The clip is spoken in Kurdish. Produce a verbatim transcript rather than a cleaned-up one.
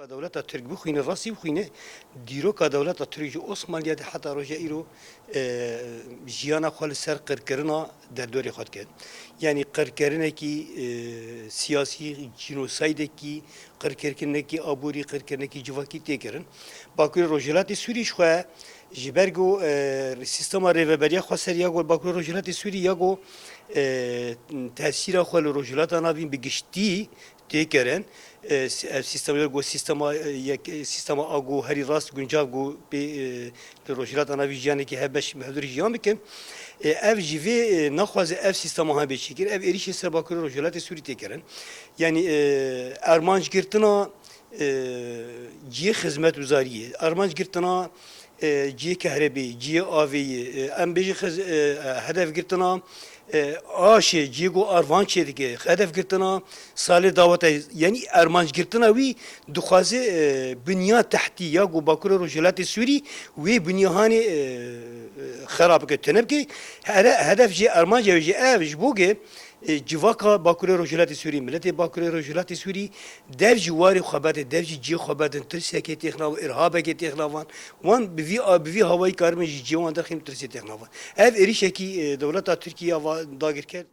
Dewleta Tirk bixwîne, rastî bixwîne, dîroka dewleta Tirk ji Osmaniya de heta roja îro, e, jiyana xwe li ser qirkirina derdorê xwe dike. Yanî qirkirinekî, e, siyasî, cînosaydekî, qirkirkirinekî aborî, qirkirinekî civakî tê kirin. Bakurê Rojhilatê Sûrî ji xwe ji ber ku, e, sîstema rêveberiya xweser ya ku li Bakurê Rojhilatê Sûrî ya ku, e, tesîra xwe li Rojhilata Navîn bi giştî tê kirin. E, s-, ev sîstem ya ku sîstema, e, yek, e, sîstema a ku herî rast guncav ku pê, e, li Rojhilata Navîn jiyanekî hevbeş bi hevdûrî jiyan bikin. E, ev ji vê, e, naxwaze ev sîstema hebe çêkir. Ev êrîşê ser Bakurê Rojhilatê Sûrî tê kirin. Yanî, e, armanc girtina, e, cihê xizmetguzariyê, armanc girtina, e, cihê kehrebê, cihê avê yê, e, em bêjin xiz-, e, hedef girtina, e, aşê, cihê ku arvan çêdike, hedef girtina salê dawetê, yanî armanc girtina wî dixwaze, e, binya tehtî ya ku Bakurê Rojhilatê Sûrî wê binya hanê, e, e, xerab bike, tune bike. Here-, hedef jê, armanc ew jî ev ji bo ke e, civaka Bakurê Rojhilatê Sûrî, miletê Bakurê Rojhilatê Sûrî dev ji warê xwe berdin, dev ji cihê xwe berdin, tirsekê têxinavan, îrhabekê têxinavan. Wan bi vî a-, bi vî hawayî karibin ji cihê wan derxîn û tirsê têxinavan. Ev êrîşekî, e, dewleta Tirkiyê ya va dagirker.